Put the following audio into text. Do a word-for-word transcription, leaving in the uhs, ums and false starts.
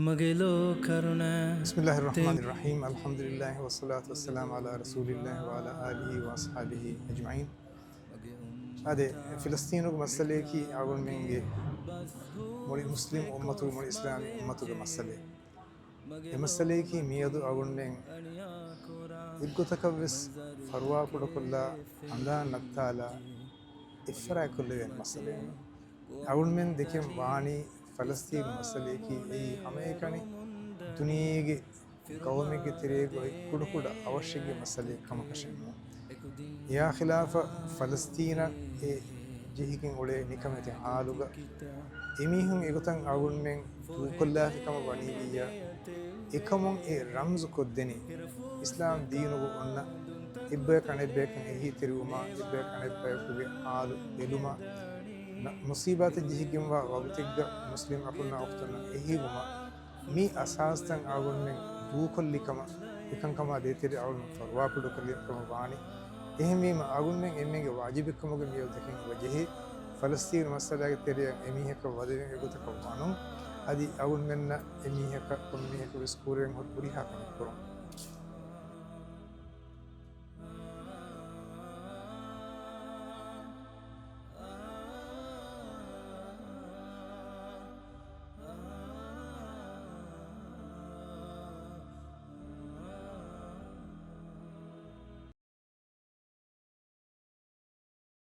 މަގެ ލޯ ކަރުނަ. بسم الله الرحمن الرحيم. الحمد لله والصلاة والسلام على رسول الله وعلى آله وأصحابه أجمعين. އާދެ، ފިލަސްތީނުގެ މައްސަލަޔަކީ އަޅުގަނޑުމެންގެ މުޅި މުސްލިމް އުއްމަތުގެ، މުޅި އިސްލާމީ އުއްމަތުގެ މައްސަލައެއް. އެ މައްސަލަޔަކީ މިއަދު އަޅުގަނޑުމެން އެއްގޮތަކަށްވެސް ފަރުވާކުޑަކޮށްލާ، ހަނދާން ނައްތާލާ، އެއްފަރާތްކޮށްލެވޭނެ މައްސަލައެއް. އަޅުގަނޑުމެން ދެކެން ވާނީ ފަލަސްތީނު މައްސަލަޔަކީ އެއީ ހަމައެކަނި ދުނިޔޭގެ ގައުމެއްގެ ތެރޭގައި ކުޑަކުޑަ އަވަށެއްގެ މައްސަލައެއް ކަމަކަށެއް ނޫން. އެއާ ޚިލާފަށް ފަލަސްތީނަށް އެ ޖެހިގެން އުޅޭ ނިކަމެތި ހާލުގަ އެމީހުން އެގޮތަށް އަޅުގަނޑުމެން ދޫކޮށްލާފި ކަމަށް ވަނީވިއްޔާ، އެކަމުން އެ ރަމްޒު ކޮށްދެނީ އިސްލާމް ދީނުގަ އޮންނަ އެއްބަޔަކު އަނެއްބަޔަކަށް އެހީތެރިވުމާ، އެއްބަޔަކު އަނެއްބަޔަކުގެ ހާލު ބެލުމާ، ނަ-، މުސީބާތެއް ޖެހިގެންވާ ވަގުތެއްގަ މުސްލިމް އަޚުންނާ އުޚްތުންނަށް އެހީވުމަށް މި އަސާސްތައް އަޅުގަނޑުމެން ދޫކޮށްލި ކަމަށް، އެކަންކަމާ ދޭތެރޭ އަޅުގަނޑު ފަރުވާކުޑަކޮށްލި ކަމަށް ވާނީ. އެހެންވީމަ، އަޅުގަނޑުމެން އެންމެންގެ ވާޖިބެއްކަމުގަ މިއަދު ދެކެން އެބަ ޖެހޭ، ފަލަސްތީނު މައްސަލާގެ ތެރެއަށް އެމީހަކަށް ވަދެވެން އެގޮތަކަށް ވަނުން. އަދި އަޅުގަނޑުމެންނަށް އެމީހަކަށް ކޮންމެ މީހަކަށް ވެސް ކުރެވެން ހުރި ހުރިހާ ކަމެއް ކުރުން.